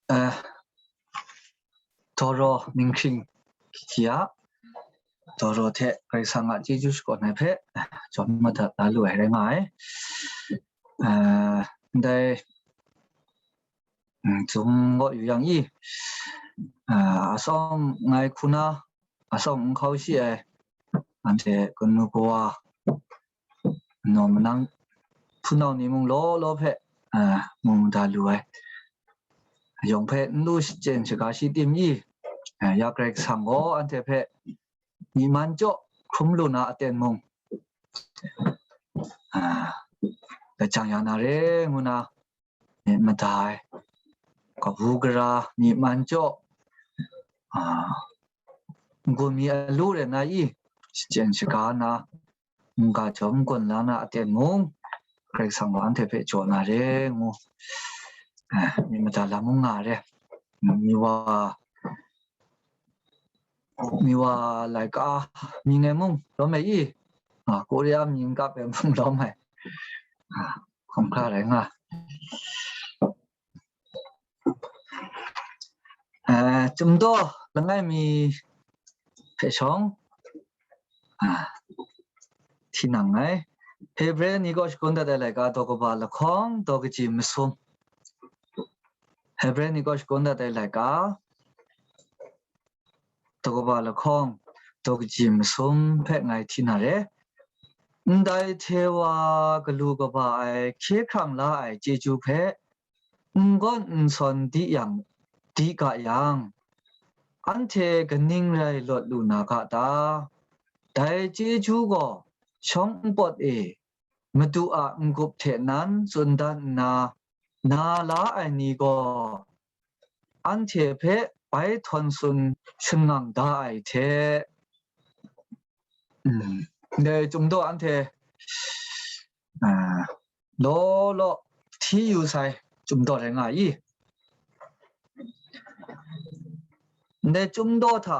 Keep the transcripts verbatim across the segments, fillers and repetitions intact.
Eh, Dawra ninghkring hkya, Dawra hte Karai Kasang a chyeju shakawn ai hpe, eh, jawm madat la lu ai rai nga ai. Eh, ndai, mm, zung gaw yu yang i, eh, asawng ngai hku na, asawng nhkau shi ai, anhte kanu kawa, naw manang hpunau ni mung law law hpe, a, mu mada lu ai. Yawng hpe n lu shachyen shaga shi tim i, a, ya Karai Kasang gaw anhte hpe myi man jaw hkrum lu na aten mung, a, lajang ya na re ngu na, myit mada ai, kabu gara, myi man jaw, a, n-gun mi alu rai na i, shachyen shaga na, n-ga jawm n-gun la na aten mung, Karai Kasang gaw anhte hpe jaw na re ngu, eh, myit mada lam mung nga re. Miwa, miwa laika mying e mung lawm ai i, a, Korea mying kap e mung lawm ai. A, hkawm hkra rai nga. Eh, Chyum daw langai mi hpe shawng, ah, hti nang ai. Hebre ni kaw shagun dat ai laika daw kaba lahkawng daw kaji masum. Hebre ni kaw shagun dat ai laika daw kaba lahkawng daw kaji masum hpe ngai hti na re. Ndai hte wa galu kaba ai hkye hkrang la ai chyeju hpe n gawn n sawn di yang, di ga yang, anhte kaning rai lawt lu na ga ta? Dai chyeju gaw shawng npawt e Madu a n-gup hte nan tsun dan nna, na la ai ni gaw anhte hpe bai htawn tsun shangang da ai hte, mm, ndai Chyum daw anhte, ah, law law hti yu sai Chyum daw rai nga i? Ndai Chyum daw hta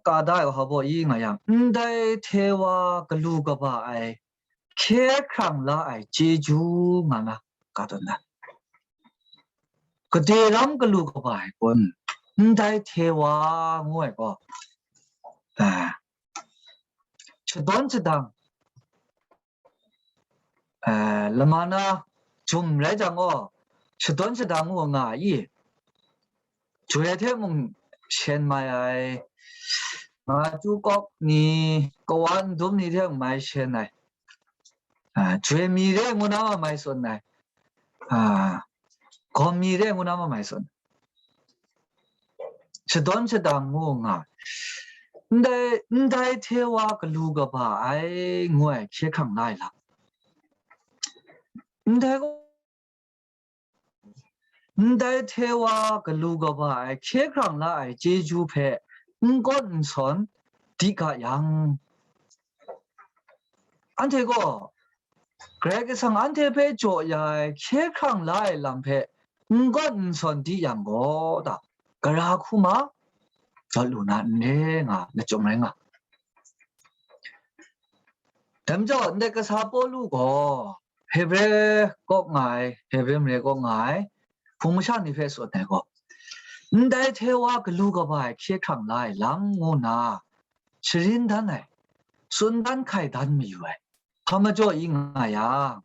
ka da ai wa baw i nga yang, ndai hte wa galu kaba ai, hkye hkrang la ai chyeju nga na, ka tawn na. Gade ram galu kaba ai kun, ndai hte wa ngu ai gaw, ah, shadawn shadang, ah, lama na jum rai jang gaw, shadawn shadang ngu nga i? Joi hte mung shen mai ai, nga chyu kawk ni, kawa ndum ni hte mung mai shen ai, a, joi mi re ngu na ma mai tsun ai, a, gawm mi re ngu na ma mai tsun, shadawn shadang ngu nga, ndai, ndai hte wa galu kaba ai ngu ai hkye hkrang la ai lam, ndai gaw, ndai hte wa galu kaba ai hkye hkrang la ai chyeju hpe n gawn n sawn di ga yang, anhte gaw Karai Kasang anhte hpe jaw ya ai hkye hkrang la ai lam hpe n gawn n sawn di yang gaw, da, gara hku ma, jawt lu na n re nga, lachyum rai nga. Dai majaw, ndai kasa Pawlu gaw Hebre kaw nga ai, Hebre mare kaw nga ai hpung masha ni hpe tsun ai gaw, ndai hte wa galu kaba ai hkye hkrang la ai lam ngu nna, sharin dan ai, tsun dan hkai dan mayu ai, hpa majaw i nga yang,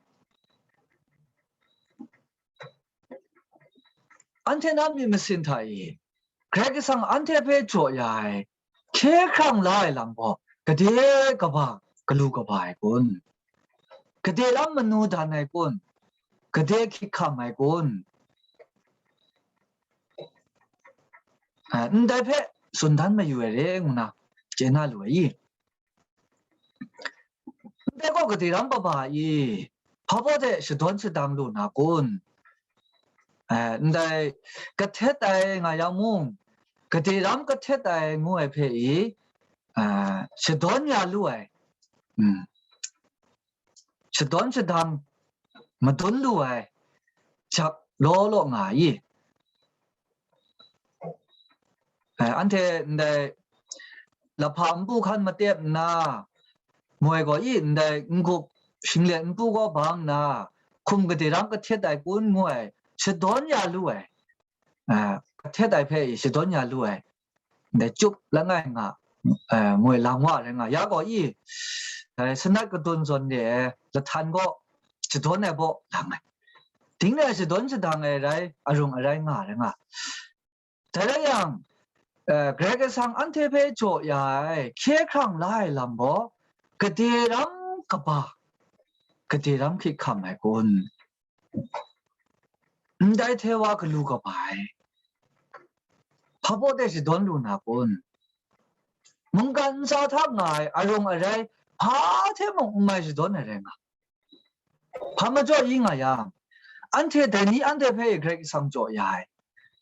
anhte na myit masin hta e, Karai Kasang anhte hpe jaw ya ai, hkye hkrang la ai lam gaw, gade kaba galu kaba ai kun? Gade lam manu dan ai kun? Gade hkyit hkam ai kun? A, ndai hpe tsun dan mayu ai re ngu na, chye na lu ai i? Ndai gaw gade ram kaba i, hpa baw de shadawn shadang lu na kun? Eh, ndai kahtet ai nga yang mung, gade ram kahtet ai ngu ai hpe i, ah, shadawn ya lu ai, mm, shadawn shadang madun lu ai jak law law nga i? Eh, anhte ndai lahpa npu hkan matep nna, moi gaw i ndai n-gup shinglet npu gaw bang nna, hkum gade ram kahtet ai kun ngu ai, shadawn ya lu ai, eh, htet ai hpe i shadawn ya lu ai, ndai chyup langai nga, eh, moi lang wa rai nga, ya gaw i, eh, sanat kadun zawn de ai lahtan gaw shadawn ai baw lang ai. Ding re ai shadawn shadang ai rai, arung arai nga rai nga. Dai rai yang, eh, Karai Kasang anhte hpe jaw ya ai, hkye hkrang la ai lam gaw, gade ram kaba, gade ram hkrit hkam ai kun? Ndai hte wa galu kaba ai, hpa baw de shadawn lu na kun? Mungkan ntsa hta nga ai arung arai, hpa hte mung n mai shadawn ai rai nga. Hpa majaw i nga yang, anhte dai ni anhte hpe Karai Kasang jaw ya ai,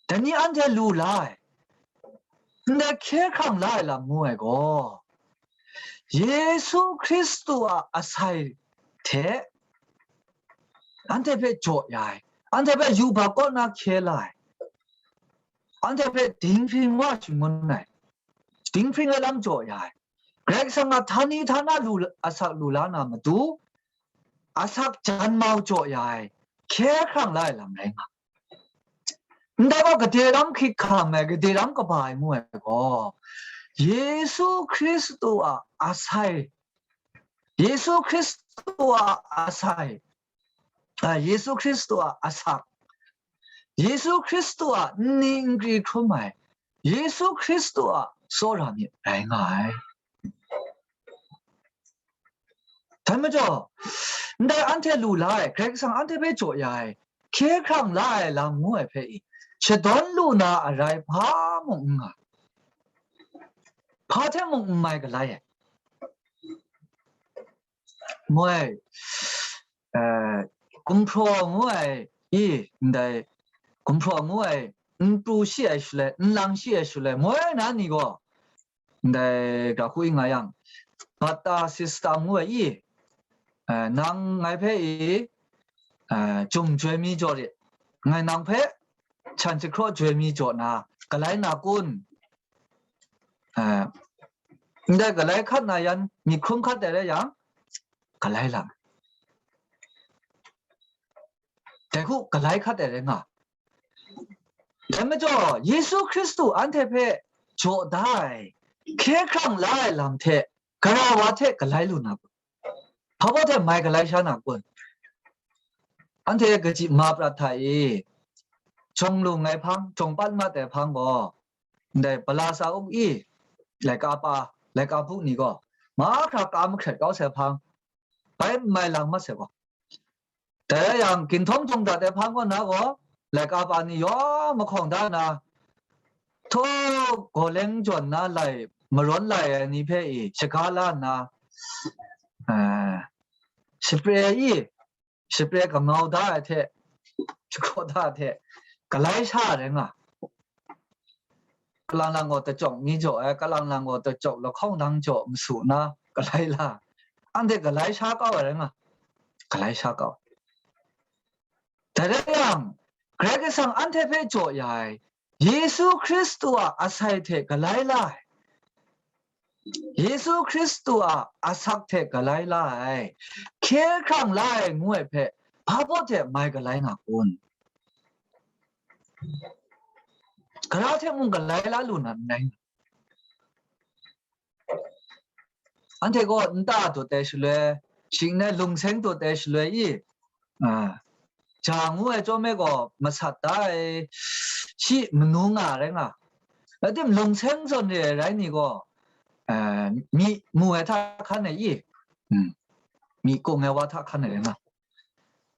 dai ni anhte lu la ai, ndai hkye hkrang la ai lam ngu ai gaw, Yesu Hkristu a asai hte anhte hpe jaw ya ai, anhte hpe yubak kaw na hkye la ai, anhte hpe dinghpring wa shangun ai, dinghpring ai lam jaw ya ai, Karai Kasang a htani htana lu, asak lu la na matu, asak jan mau jaw ya ai, hkye hkrang la ai lam rai nga. Ndai gaw gade ram hkrit hkam ai, gade ram kaba ai ngu ai gaw, Yesu Hkristu a asai, Yesu Hkristu a asai, a, Yesu Hkristu a asak, Yesu Hkristu a nni nkri hkrum ai, Yesu Hkristu a tsawra myit rai nga ai. Dai majaw, ndai anhte lu la ai, Karai Kasang anhte hpe jaw ya ai, hkye hkrang la ai lam ngu ai hpe i, shadawn lu na arai hpa mung n nga, hpa hte mung n mai galai ai. Moi, eh, gumhpraw ngu ai i, ndai gumhpraw ngu ai, n pru shi ai shaloi, n lang shi ai shaloi, moi na ni gaw, ndai ga hku i nga yang, bata system ngu ai i, eh, nang ngai hpe i, eh, jum joi mi jaw rit, ngai nang hpe chan jahkraw joi mi jaw na, galai na kun? Eh, ndai galai hkat na yan, myit hkrum hkat ai rai yang, galai la. Dai hku galai hkat ai rai nga. Dai majaw, Yesu Hkristu anhte hpe jaw da ai, hkye hkrang la ai lam hte, gara wa hte galai lu na kun? Hpa baw hte mai galai sha na kun? Anhte kaji ma prat hta i, jawng lung ai hpang, jawng pat mat ai hpang gaw, ndai pala sa uk i, laika pa, laika bu ni gaw, mahkra ka mahkret kau sai hpang, bai n mai lang mat sai gaw. Dai rai yang, ginhtawng jawng dat ai hpang kaw na gaw, laika pa ni yawng mahkawng da nna, htaw gaw leng jawn na lai, marawn lai ai ni hpe i shaga la nna, eh, shapre i, shapre kangau da ai hte, shakraw da ai hte, galai sha ai rai nga. Kalang lang gaw tachyawk ni jaw ai, kalang lang gaw tachyawk lahkawng dang jaw masu na, galai la, anhte galai sha kau ai rai nga, galai sha kau. Dai rai yang, Karai Kasang anhte hpe jaw ya ai, Yesu Hkristu a asai hte galai la ai, Yesu Hkristu a asak hte galai la ai, hkye hkrang la ai ngu ai hpe, hpa baw hte mai galai nga kun? Gara hte mung galai la lu na n rai. Anhte gaw nta dut ai shaloi, shing n ai lungseng dut ai shaloi i, a, ja ngu ai chyawm e gaw masat da ai, shi manu nga rai nga. Rai tim, lungseng zawn re ai rai ni gaw, a, myi mu ai hta hkan ai i, mm, myi kung ai wa hta hkan ai rai nga.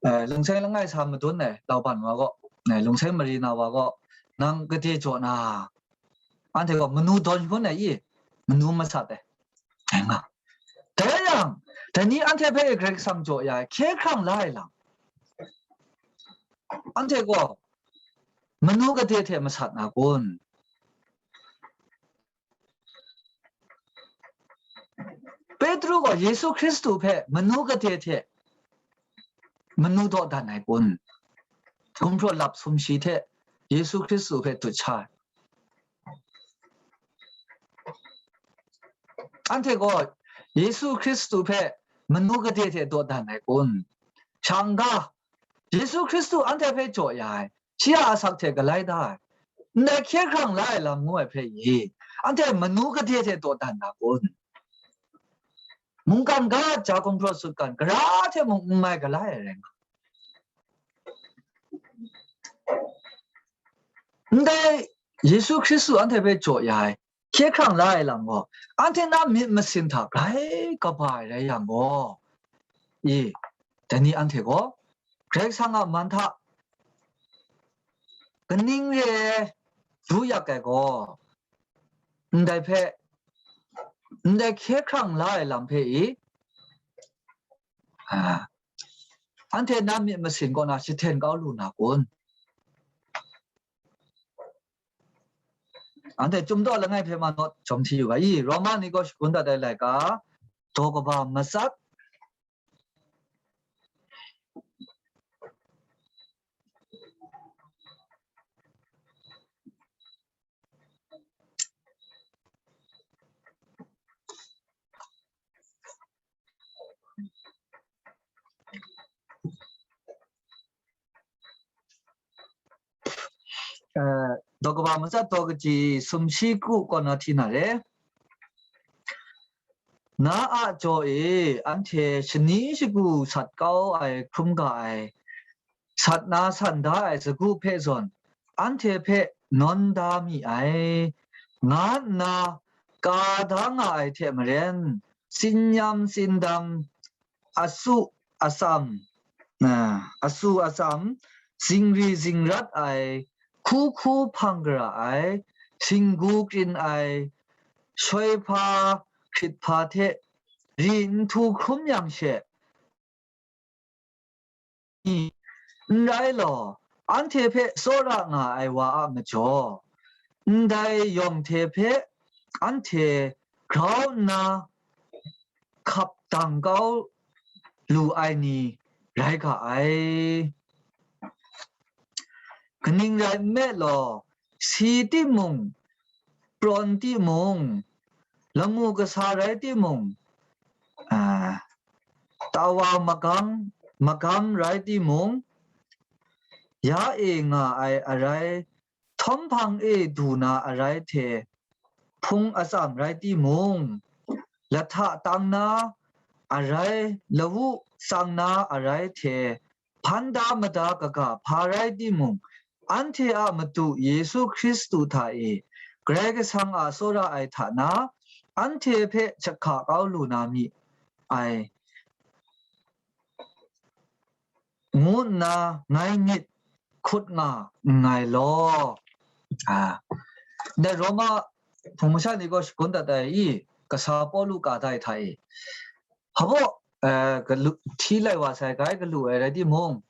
Eh, lungseng langai sa madun ai lauban wa gaw, eh, lungseng mari na wa gaw, nang gade jaw na, anhte gaw manu dawn hkun ai i, manu masat ai, ai nga. Dai yang, dai ni anhte hpe Karai Kasang jaw ya ai, hkye hkrang la ai lam, anhte gaw manu gade hte masat na kun? Petru gaw Yesu Hkristu hpe manu gade hte manu dawdan ai kun? Gumhpraw lap sumshi hte Yesu Hkristu hpe dut sha ai. Anhte gaw Yesu Hkristu hpe manu gade hte dawdan ai kun? Shang ga, Yesu Hkristu anhte hpe jaw ya ai, shi a asak hte galai da ai, Ndai hkye hkrang la ai lam ngu ai hpe i, anhte manu gade hte dawdan na kun? Mungkan ga ja gumhpraw sutgan, gara hte mung n mai gala ai rai nga. Ndai Yesu Hkristu anhte hpe jaw ya ai, hkye hkrang la ai lam gaw, anhte na myit masin hta grai kaba ai rai yang gaw, i, dai ni anhte gaw, Karai Kasang a man hta kaning re ai, du yak ai gaw, ndai hpe, ndai hkye hkrang la ai lam hpe i, a, anhte na myit masin kaw na jahten kau lu na kun? Anhte Chyum Daw langai hpe ma nawt jawm hti yu ga i, Roma ni gaw shagun dat ai laika, daw kaba matsat, eh, daw kaba matsat daw kaji sumshi kru kaw na hti na re. Na a jaw e, anhte shani shagu sat kau ai hkrum ga ai, sat na san da ai sagu hpe zawn, anhte hpe nawn da mi ai, nga nna ka da nga ai hte maren, tsin yam tsin dam, asu atsam, a, asu atsam, zingri zingrat ai, hku hku hpang gara ai, shinggu krin ai, shoi hpa hkrit hpa hte ri nhtu hkrum yang she, n rai law, anhte hpe tsawra nga ai wa a majaw, ndai yawng hte hpe anhte grau nna hkap dang kau lu ai ni rai ga ai. Kaning rai nme law, si timung, prawn timung, lamu kasa rai timung, a, tawa magam, magam rai timung, ya e nga ai arai, htawm hpang e du na arai hte, hpung atsam rai timung, lahta tang na arai, lawu tsang na arai hte, hpan da mada kaga hpa rai timung, anhte a Madu Yesu Hkristu hta e Karai Kasang a tsawra ai hta na, anhte hpe jahka kau lu na mi ai, ngu nna ngai myit hkut nga nngai law. A, ndai Roma hpung masha ni gaw shagun dat ai i, kasa Pawlu ka da ai hta e, hpa baw, eh, galu, hti lai wa sai, grai galu ai rai timung,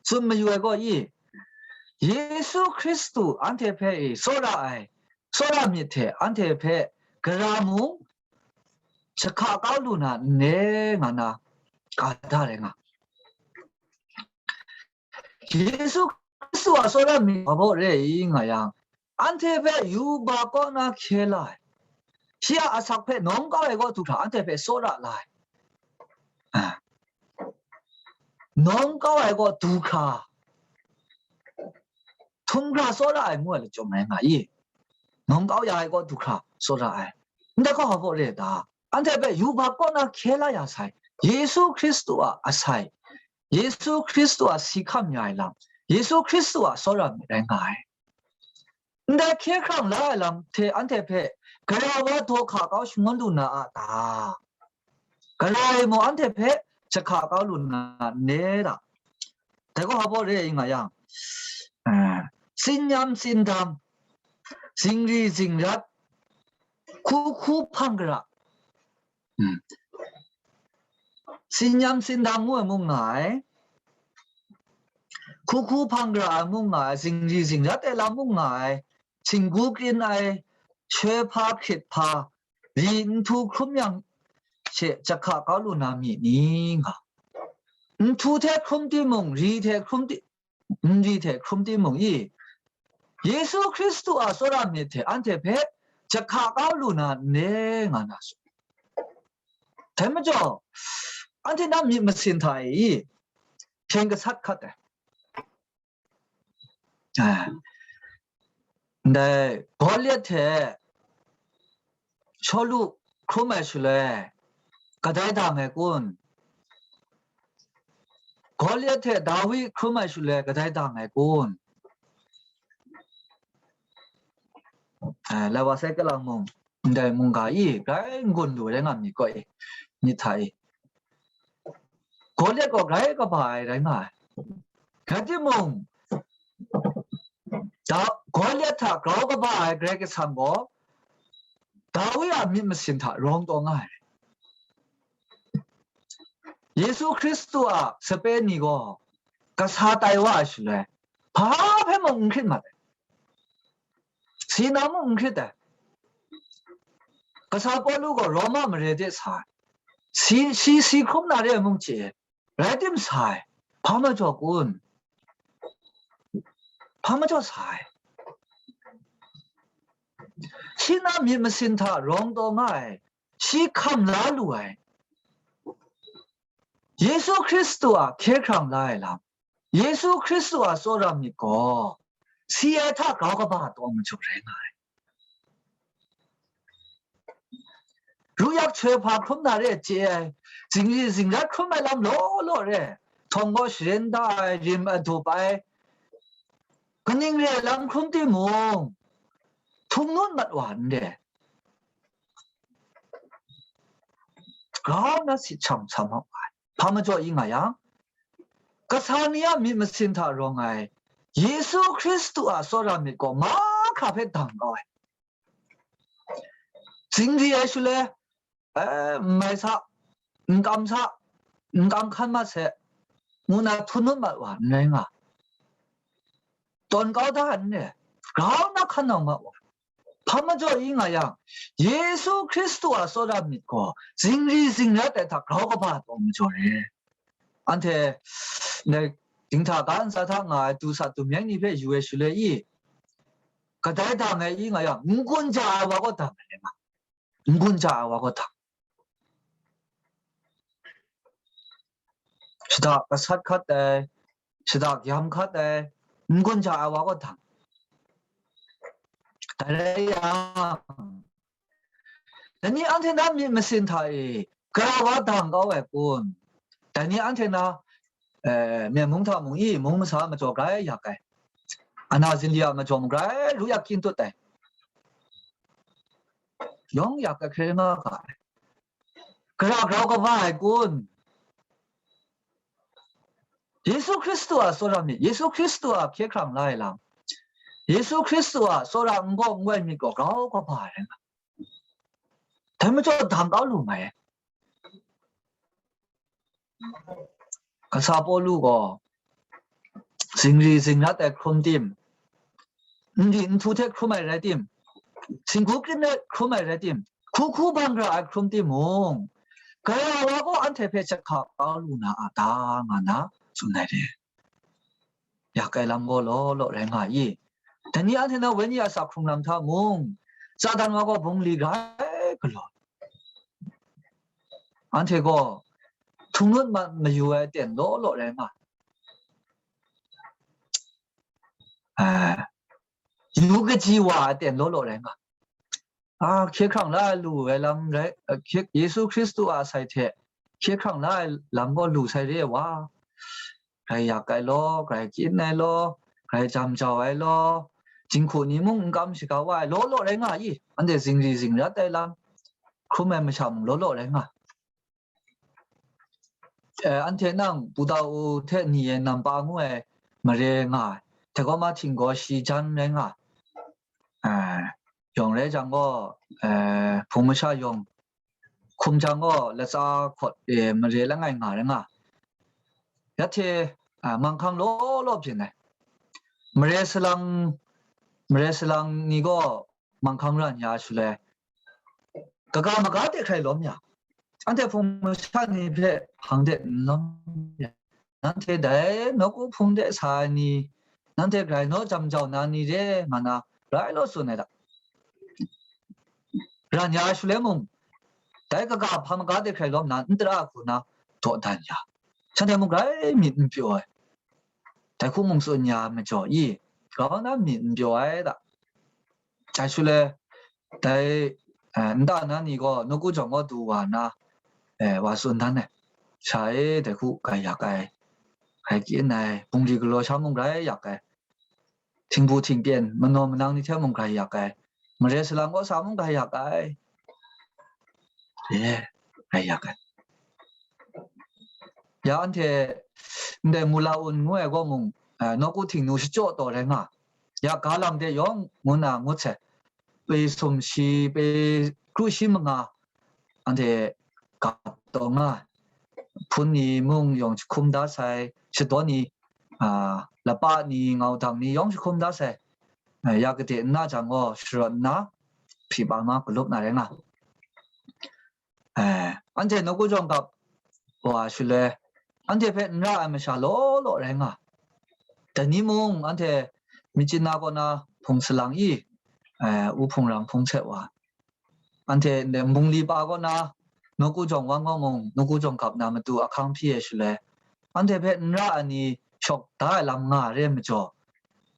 tsun mayu ai gaw i, Yesu Hkristu anhte hpe i tsawra ai, tsawra myit hte anhte hpe gara mung jahka kau lu na n re nga na, ka da rai nga. Yesu Hkristu a tsawra myit hpa baw re i nga yang, anhte hpe yuba kaw na hkye la ai, shi a asak hpe nawng kau ai kaw du hkra anhte hpe tsawra la ai. A, nawng kau ai kaw du hkra, htum hkra tsawra ai ngu ai lachyum rai nga i, nawng kau ya ai kaw du hkra tsawra ai. Ndai kaw hpa baw re ta? Anhte hpe yuba kaw na hkye la ya sai, Yesu Hkristu a asai, Yesu Hkristu a si hkam ya ai lam, Yesu Hkristu a tsawra myit rai nga ai. Ndai hkye hkrang la ai lam hte anhte hpe gara wa daw hka kau shangun lu na a ta? Gara e mung anhte hpe jahka kau lu na n re ta? Dai gaw hpa baw re ai nga yang, eh, tsin yam tsin dam, zingri zingrat, hku hku hpang gara, mm, tsin yam tsin dam ngu ai mung nga ai, hku hku hpang gara ai mung nga ai, zingri zingrat ai lam mung nga ai, shinggu krin ai, shoi hpa hkrit hpa, ri nhtu hkrum yang she jahka kau lu na mi ni nga? Nhtu hte hkrum timung, ri hte hkrum ti-, n ri hte hkrum timung i, Yesu Hkristu a tsawra myit hte anhte hpe jahka kau lu na n re nga na su. Dai majaw, anhte na myit masin hta e i, hpyen gasat hkat ai. Ah. Ndai Goliat hte Shawlu hkrum ai shaloi, kadai dang ai kun? Goliat hte Dawi hkrum ai shaloi, kadai dang ai kun? Eh, lai wa sai kalang mung, ndai mungga i grai n-gun lu rai nga myit gaw i, myit hta i. Goliat gaw grai kaba ai rai nga ai. Rai timung, Da-, Goliat hta grau kaba ai Karai Kasang gaw, Dawi a myit masin hta rawng taw nga ai. Yesu Hkristu a sape ni gaw, kasa tai wa ai shaloi, hpa hpe mung n hkrit mat ai. Si na mung n hkrit ai. Kasa Pawlu gaw Roma mare de sa ai. Si, si, si hkrum na re ai mung chye ai. Rai tim sa ai. Hpa majaw kun? Hpa majaw sa ai. Shi na myit masin hta rawng taw nga ai. Shi hkam la lu ai. Yesu Hkristu a hkye hkrang la ai lam, Yesu Hkristu a tsawra myit gaw, si ai hta grau kaba taw majaw rai nga ai. Ruyak htoi hpa hkrum na re chye ai, zingri zingrat hkrum ai lam law law re, htawng gaw sharin da ai, rim adup ai, kaning re ai lam hkrum timung, htung nun mat wa n re. Grau na sit shang sa ma ai. Hpa majaw i nga yang, kasa ni a myit masin hta rawng ai Yesu Hkristu a tsawra myit gaw mahkra hpe dang kau ai. Zingri ai shaloi, eh, n mai sa, n kam sa, n kam hkan mat se, ngu na htung nun mat wa n rai nga. Tawn kau da n re, grau na hkan nau ma wa. Hpa majaw i nga yang, Yesu Hkristu a tsawra myit gaw zingri zingrat ai hta grau kaba taw majaw re. Anhte, ndai dinghta ga ntsa hta nga ai du sa dum yang ni hpe yu ai shaloi i, kadai dang ai i nga yang, n-gun ja ai wa gaw dang ai rai nga, n-gun ja ai wa gaw dang. Shada gasat hkat ai, shada gyam hkat ai, n-gun ja ai wa gaw dang. Dai rai yang, dai ni anhte na myit masin hta e gara wa dang kau ai kun? Dai ni anhte na, eh, myen mung hta mung i, mung masa majaw grai yak ai, ana zinli a majaw mung grai ru yak kyin tut ai, yawng yak ai hkrai nga ga ai. Gara grau kaba ai kun? Yesu Hkristu a tsawra myit, Yesu Hkristu a hkye hkrang la ai lam, Yesu Hkristu a tsawra n gaw n wai myit gaw grau kaba ai rai nga. Dai majaw dang kau lu mai ai. Kasa Pawlu gaw zingri zingrat ai hkrum tim, n di n htu hte hkrum ai rai tim, singhku krim ai hkrum ai rai tim, hku hku bang ra ai hkrum timung, gara wa gaw anhte hpe jahka kau lu na a ta, nga na tsun ai re. Yak ai lam gaw law law rai nga i? Dai ni anhte na wenyi a sa hkrung lam hta mung, Satan wa gaw bungli grai galaw. Anhte gaw htung nut ma-, mayu ai aten law law rai nga. Ah, yu kaji wa ai aten law law rai nga. Ah, hkye hkrang la lu ai lam rai, ah, hkye, Yesu Hkristu a sai hte hkye hkrang la ai lam gaw lu sai re ai wa. Grai yak ai law, grai kyin ai law, grai jam jau ai law, jinghku ni mung n kam shaga wa ai law law rai nga i? Anhte zingri zingrat ai lam hkrum ai masha mung law law rai nga. Eh, anhte nang Buda-u hte ni e nampa ngu ai mare nga ai, Tegawma htinggaw shi jan rai nga ai. Eh, yawng rai jang gaw, eh, hpung masha yawng hkum jang gaw latsa hkawt e mare langai nga rai nga. Ya hte, a, manghkang law law byin ai. Mare salang, mare salang ni gaw manghkang ran ya shaloi, kaga maga de hkrai lawm ya, anhte hpung masha ni hpe hpang de n lawm ya, nanhte dai nawku hpung de sa ai ni, nanhte grai naw jam jau na ni re nga na, rai law tsun ai da. Ran ya ai shaloi mung, dai kaga hpa maga de hkrai lawm na, n tara hku na dawdan ya, shanhte mung grai myit n pyaw ai. Dai hku mung tsun ya ai majaw i, grau na myit n pyaw ai da. Dai shaloi, dai, eh, nta na ni gaw nawku jawng gaw du wa nna, eh, wa tsun dan ai. Sha e, dai hku grai yak ai, grai kyin ai, bungli galaw sha mung grai yak ai, htingbu htingpyen, manaw manang ni hte mung grai yak ai, mare salang kawsa mung grai yak ai, e, grai yak ai. Ya anhte ndai mula un ngu ai gaw mung, eh, nawku htingnu shachyaw taw rai nga, ya ga lam de yawng ngu na ngut sai, pe sum shi, pe kru shi manga, anhte ga taw nga, hpun ni mung yawng jahkum da sai, shadawn ni, a, lapa ni, ngaudang ni yawng jahkum da sai, eh, ya gade nna jang gaw sharawt nna, hpyi pa ma galup na rai nga. Eh, anhte nawku jawng gap wa shaloi, anhte hpe n ra ai masha law law rai nga. Dai ni mung anhte Myitkyina kaw na hpung salang i, eh, u hpung rang hpung hte wa. Anhte ndai bungli pa kaw na nawku jawng wang kaw mung, nawku jawng gap na matu ahkang hpyi ai shaloi, anhte hpe n ra ai ni shawk da ai lam nga re ai majaw,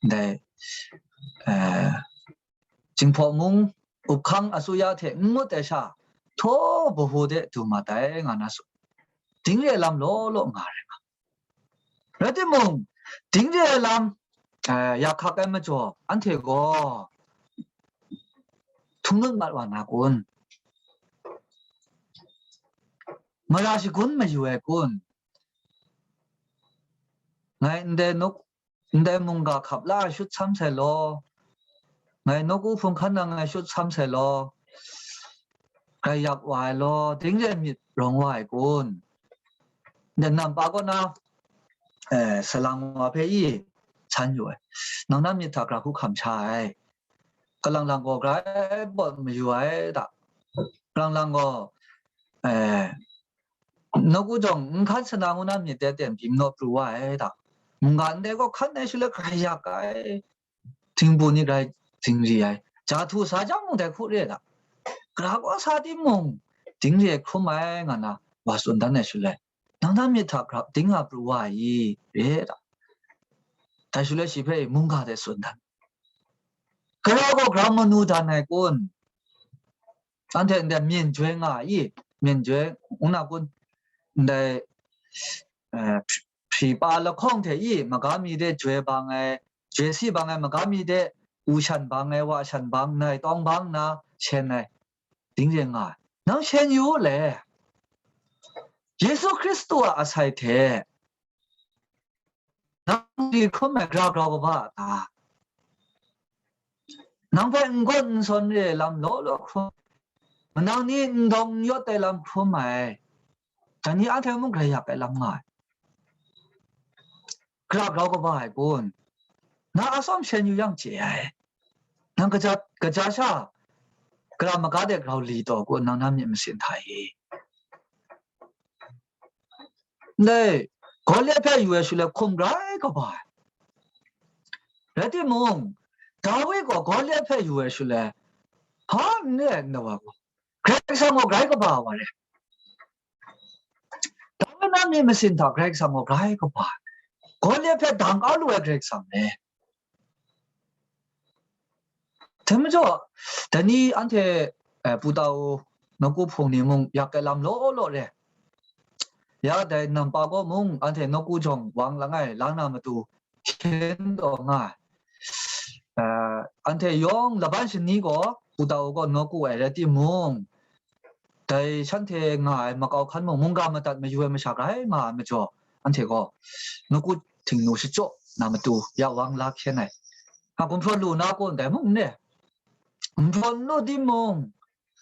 ndai, eh, Jinghpaw mung, up hkang asuya hte n ngut ai sha, htaw bahu de du mat ai, nga na su. Dingre lam law law nga re nga. Rai timung, dingre lam, eh, yak hkak ai majaw, anhte gaw htung nut mat wa na kun? Mara shagun mayu ai kun? Ngai ndai nawk, ndai mungga hkap la ai shut sam sai law, ngai nawku hpung hkan na ngai shut sam sai law, grai yak wa ai law, dingre myit rawng wa ai kun? Ndai nampa kaw na, eh, salang wa hpe i san yu ai. Nang na myit hta gra hku hkam sha ai. Kalang lang gaw grai pawt mayu ai da. Kalang lang gaw, eh, nawku jawng n hkan sana ngu na myit de ten byin naw pru wa ai da. Mungga ndai gaw hkan ai shaloi grai yak ai, htingbu ni grai zingri ai, ja htu sa jang mung dai hku re da. Gara kaw sa timung, dingre hkrum ai nga na wa tsun dan ai shaloi, nang na myit hta gra ding nga pru wa ai i, re da. Dai shaloi shi hpe mungga de tsun dan. Gara gaw gra manu dan ai kun? Anhte ndai myen joi nga i, myen joi ngu na kun? Ndai, eh, hpri pa lahkawng hte i, maga mi de joi bang ai, joi si bang ai, maga mi de u shan bang ai, wa shan bang, nai tawng bang nna shen ai, dingre nga ai. Nang shen yu u le, Yesu Hkristu a asai hte nang di hkrum ai gara grau kaba a ta? Nang hpe n gawn n sawn re ai lam law law hkrum, manang ni n dawng n yawt ai lam hkrum ai, dai ni anhte mung grai yak ai lam nga ai. Gara grau kaba ai kun? Nang atsawm shen yu yang chye ai. Nang kaja, kaja sha, gara maga de grau li taw kun, nang na myit masin hta i? Ndai, Gawliat hpe yu ai shaloi hkum grai kaba ai. Rai timung, Dawi gaw Gawliat hpe yu ai shaloi, hpa n re ai nna wa gaw, Karai Kasang gaw grai kaba wa re. Dawi na myit masin hta Karai Kasang gaw grai kaba ai. Gawliat hpe dang kau lu ai Karai Kasang re. Dai majaw, dai ni anhte, eh, Pu Tau nawku hpung ni mung yak ai lam law law re. Ya dai nampa gaw mung anhte nawku jawng wang langai lang na matu hkyen taw nga ai. Eh, anhte yawng laban shani gaw Pu Tau gaw nawku ai rai timung, dai shanhte nga ai makau hkan mung mungga madat mayu ai masha grai nga ai majaw, anhte gaw nawku htingnu shachyaw na matu ya wang la hkyen ai. Nga gumhpraw lu na kun dai mung n re. Gumhpraw n lu timung,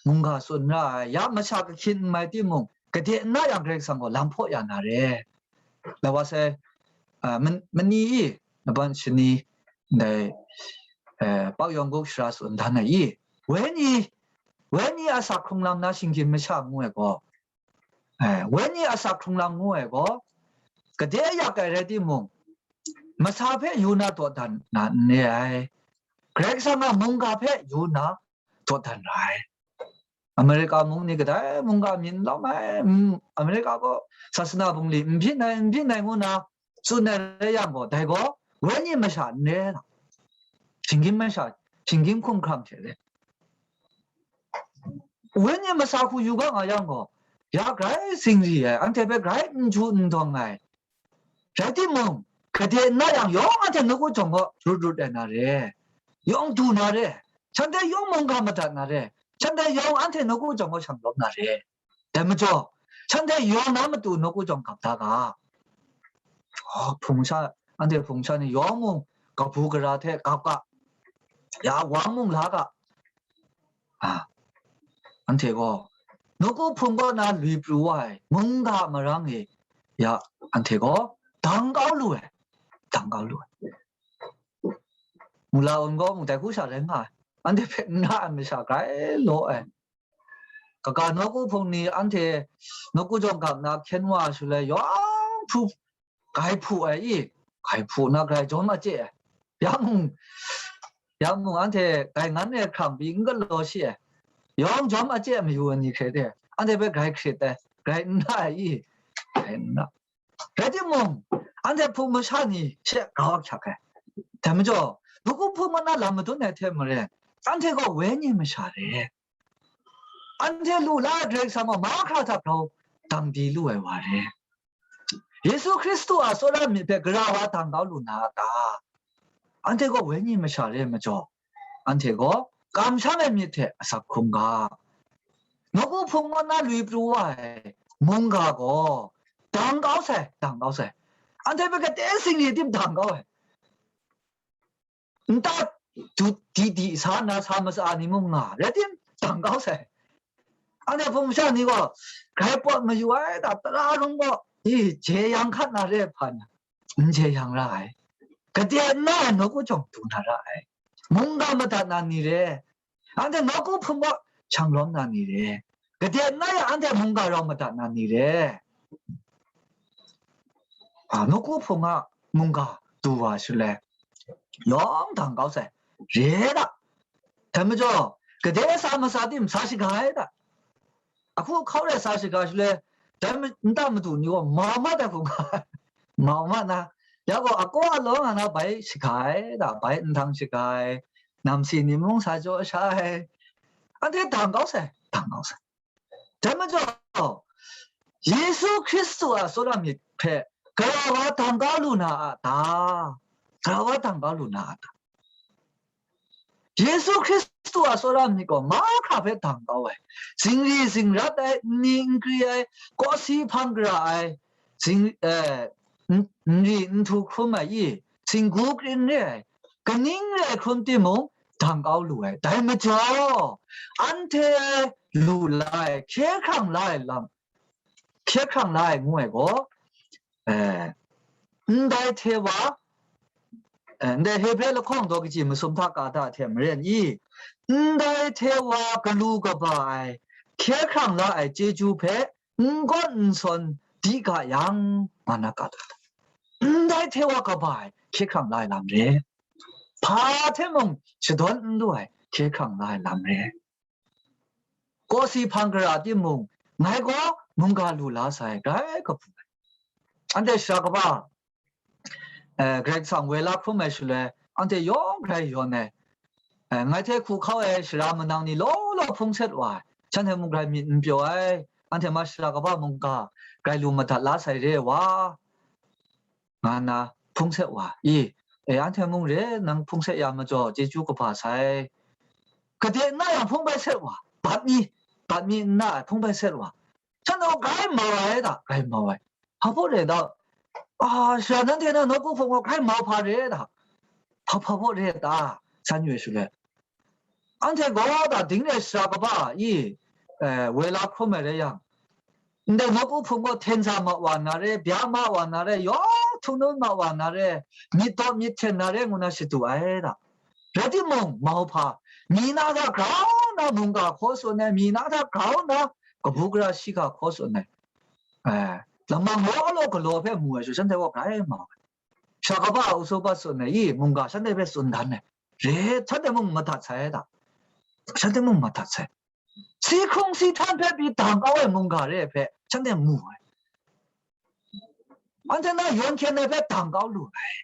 mungga tsun ra ai, ya masha kahkyin n mai timung, gade n na yang Karai Kasang gaw lam hpaw ya na re. Lawa sai, a, man-, mani i, laban shani, ndai, eh, Pak Yawng Guk Sara tsun dan ai i, wenyi, wenyi a asak hkrung lam na shinggyim masha ngu ai gaw, eh, wenyi a asak hkrung lam ngu ai gaw, gade yak ai rai timung, masa hpe yu na dawdan na n re ai. Karai Kasang a mungga hpe yu na dawdan ra ai. Amerika mung ni kadai mungga myin lawm ai, mm, Amerika gaw sasana bungli n byin ai, n byin ai ngu na tsun ai rai yang gaw, dai gaw wenyi masha n re na, shinggyim masha, Shinggyim hkumhkrang hte re. Wenyi masha hku yu ga nga yang gaw, ya grai singri ai, anhte hpe grai n ju n dawng ai. Rai timung, gade n na yang yawng anhte nawku jawng gaw rut rut ai na re, yawng du na re, shanhte yawng mungga madat na re, shanhte yawng anhte nawku jawng gaw shanglawm na re. Dai majaw, shanhte yawng na matu nawku jawng gap da ga. Oh, hpung sha, anhte hpung sha ni yawng mung kabu gara hte gap ga, ya wang mung la ga. A, anhte gaw nawku hpung kaw na lui pru wa ai mungga marang e, ya, anhte gaw dang kau lu ai, dang kau lu ai. Mula un gaw mung dai hku sha rai nga ai, anhte hpe n ra ai masha grai law ai. Kaga nawku hpung ni anhte nawku jawng gap na hkyen wa shaloi yawng hpru, grai hpu ai i, grai hpu na grai jawm a chye ai. Ya mung, ya mung anhte grai ngan e hkrang pyi n galaw shi ai. Yawng jawm a chye ai mayu ai ni hkre de, anhte hpe grai hkrit ai, grai n na ai i, grai n na. Rai timung, anhte hpung masha ni she grau ahkyak ai. Dai majaw, nawku hpung kaw na lam madun ai hte maren, anhte gaw wenyi masha re. Anhte lu la ai Karai Kasang gaw mahkra hta grau dang di lu ai wa re. Yesu Hkristu a tsawra myit hpe gara wa dang kau lu na a ta? Anhte gaw wenyi masha re ai majaw, anhte gaw kamsham ai myit hte asak hkrum ga. Nawku hpung kaw na lui pru wa ai mungga gaw dang kau sai, dang kau sai. Anhte hpe gade singli tim dang kau ai. Nta du di di sa nna sa matsa ni mung nga, rai tim, dang kau sai. Anhte hpung masha ni gaw, grai pawt mayu ai da, tara rung gaw, i, jeyang hkat na re ai hpa na, n jeyang ra ai. Gade n na ai nawku jawng du na ra ai. Mungga madat na ni re, anhte nawku hpung kaw shanglawm na ni re, gade n na ya anhte mungga rau madat na ni re. A, nawku hpung a mungga du wa shaloi, yawng dang kau sai, re da. Dai majaw, gade sa matsa tim sa shaga ai da. Ahku hkau rai sa shaga shaloi, dai ma-, nta madu ni gaw mau ma dai hku nga, mau ma na, ya gaw, akaw alawng a na bai shaga ai da, bai nhtang shaga ai, namsi ni mung sa jaw sha ai, anhte dang kau sai, dang kau sai. Dai majaw, Yesu Hkristu a tsawra myit hpe gara wa dang kau lu na a ta? Gara wa dang kau lu na a ta? Yesu Hkristu a tsawra myit gaw mahkra hpe dang kau ai, zingri zingrat ai, nni n kri ai, kawsi hpang gara ai, zing-, eh, n-, nri nhtu hkrum ai i, singgu krin re ai, kaning re ai hkrum timung, dang kau lu ai. Dai majaw, anhte lu la ai, hkye hkrang la ai lam, hkye hkrang la ai ngu ai gaw, eh, ndai hte wa, eh, ndai Hebre lahkawng daw kaji masum hta ka da hte maren i, ndai hte wa galu kaba ai, hkye hkrang la ai chyeju hpe n gawn n sawn di ga yang, nga na ka da. Ndai hte wa kaba ai hkye hkrang la ai lam re. Hpa hte mung shadawn n lu ai hkye hkrang la ai lam re. Kawsi hpang gara timung, ngai gaw mungga lu la sai, grai kabu ai. Anhte shara kaba, eh, Karai Kasang woi la hkrum ai shaloi, anhte yawng grai yawn ai. Eh, ngai hte hku hkau ai sara manang ni law law hpung set wa ai, shanhte mung grai myit n pyaw ai, anhte ma shara kaba mungga grai lu madat la sai re wa, nga nna hpung set wa i, e, anhte mung re nang hpung set ya majaw, chyeju kaba sai. Gade n na yang hpung bai set wa, bat mi, bat mi n na ai hpung bai set wa, shanhte gaw grai mau ai da, grai mau ai. Hpa baw re da, a, sara nanhte na nawku hpung gaw grai mau hpa re da, hpa, hpa baw re da, san yu ai shaloi, anhte gaw da ding re shara kaba i, eh, woi la hkrum ai rai yang, ndai nawku hpung gaw hten za ma wa na re, bya ma wa na re, yawng htung nun ma wa na re, myit daw myit hten na re ngu na shadu ai da. Rai timung, mau hpa, mi na hta grau nna mungga hkaw tsun ai, mi na hta grau nna kabu gara shiga hkaw tsun ai, eh, lamang law law galaw hpe mu ai sha, shanhte gaw grai mau ai. Shara kaba a usu bat tsun ai i, mungga shanhte hpe tsun dan ai. Re, shanhte mung madat sai da. Shanhte mung madat sai. Si hkrung si htan hpe pyi dang kau ai mungga re ai hpe shanhte mu ai. Anhte na yawn hkyen ai hpe dang kau lu ai.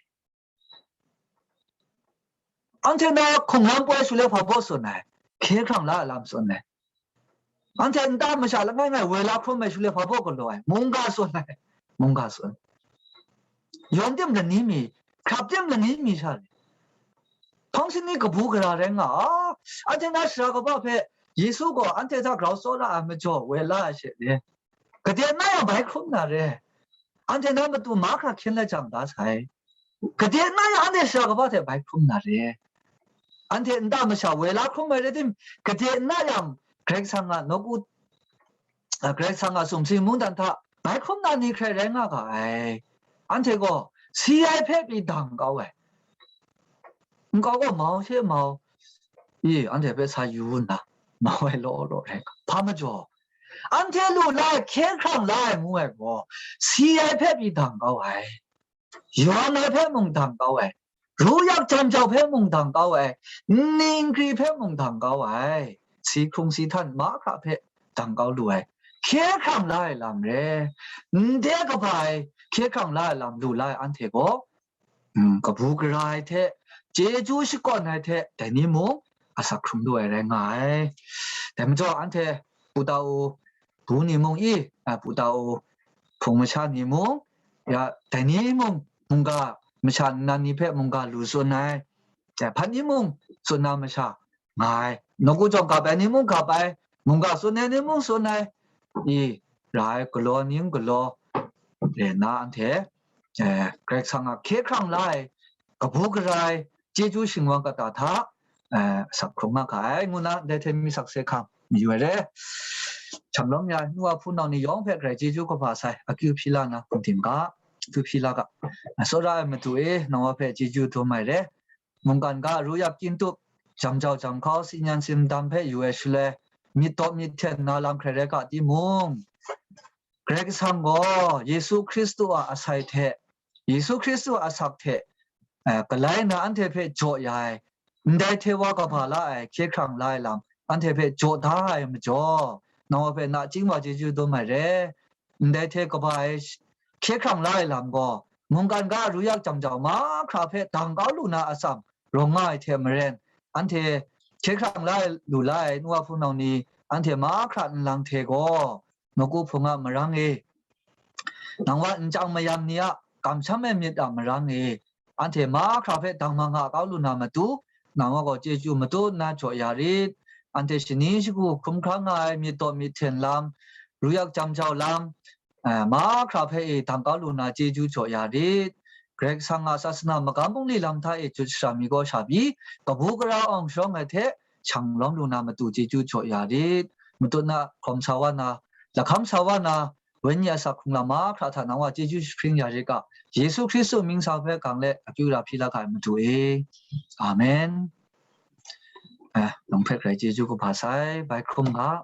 Anhte na hkungran poi shu le hpa baw tsun ai, hkye hkrang la ai lam tsun ai. Anhte nta masha langai ngai woi la hkrum ai shu le hpa baw galaw ai, mungga tsun ai, mungga tsun. Yawng tim lani mi, hkrap tim lani mi sha le, hpang shani kabu gara rai nga a, anhte na sara kaba hpe Yesu gaw anhte hta grau tsawra ai majaw woi la ai she le, gade na yang bai hkrum na re. Anhte na matu mahkra hkyen la jang da sai. Gade na yang anhte sara kaba hte bai hkrum na re. Anhte nta masha woi la hkrum ai rai tim, gade na yang Karai Kasang a nawku, a, Karai Kasang a sumsing mungdan hta bai hkrum na ni hkrai rai nga ga ai. Anhte gaw si ai hpe pyi dang kau ai. Nkau gaw mau she mau, i, anhte hpe sa yu nna, mau ai law law rai nga. Hpa majaw, anhte lu la ai, hkye hkrang la ai ngu ai gaw, si ai hpe pyi dang kau ai, yawn ai hpe mung dang kau ai, ru yak jam jau hpe mung dang kau ai, nni nkri hpe mung dang kau ai, si hkrung si htan mahkra hpe dang kau lu ai, hkye hkrang la ai lam re, ndai kaba ai, hkye hkrang la ai lam lu la ai anhte gaw, mm, kabu gara ai hte, chyeju shakawn ai hte, dai ni mung asak hkrum lu ai rai nga ai. Dai majaw, anhte pu ta u, bu ni mung i, a, pu ta u, hpung masha ni mung, ya, dai ni mung, mungga masha nnan ni hpe mungga lu tsun ai, ya, hpan ni mung tsun na masha nga ai, nawku jawng gap ai ni mung gap ai, mungga tsun ai ni mung tsun ai, i, ra ai galaw ni mung galaw, re nna anhte, eh, Karai Kasang a hkye hkrang la ai, kabu gara ai, chyeju shingwang kata hta, eh, sak hkrung nga ga ai, ngu na, ndai hte mi sakse hkam mayu ai re. Shanglawm ya ai, nu wa hpunau ni yawng hpe grai chyeju kaba sai, akyu hpyi la na, hkum tim ga, akyu hpyi la ga. Tsawra ai Madu e, nang wa hpe chyeju dum ai re. Mungkan ga ru yak kyin tup, jam jau jam hkau, si nyan si ndam hpe yu ai shaloi, myit daw myit hten na lam hkrai rai ga timung, Karai Kasang gaw Yesu Hkristu a asai hte, Yesu Hkristu a asak hte, eh, galai nna anhte hpe jaw ya ai, ndai hte wa kaba la ai, hkye hkrang la ai lam, anhte hpe jaw da ai majaw, nang wa hpe nachying wa chyeju dum ai re. Ndai hte kaba ai, hkye hkrang la ai lam gaw, mungkan ga ru yak jam jau mahkra hpe dang kau lu na atsam, rawng nga ai hte maren, anhte hkye hkrang la ai, lu la ai, nu wa hpunau ni, anhte mahkra nlang hte gaw, nawku hpung a marang e, nang wa nchyang mayam ni a kamsham ai myit a marang e, anhte mahkra hpe dang ma nga kau lu na matu, nang wa gaw chyeju matut nna jaw ya rit. Anhte shani shagu hkrum hkra nga ai myit daw myit hten lam, ru yak jam jau lam, eh, mahkra hpe e dang kau lu na chyeju jaw ya rit. Karai Kasang a sasana magam bungli lam hta e jut shara mi gaw sha pyi, kabu gara awng sharawng ai hte shang lawm lu na matu chyeju jaw ya rit. Matut na hkawm sa wa na, lahkam sa wa na, wenyi asak hkrung lam mahkra hta nang wa chyeju jahpring ya rit ga, Yesu Hkristu mying sa hpe gang let akyu ra hpyi la ga ai Madu e. Amen. Eh, nang hpe grai chyeju kaba sai, bai hkrum ga.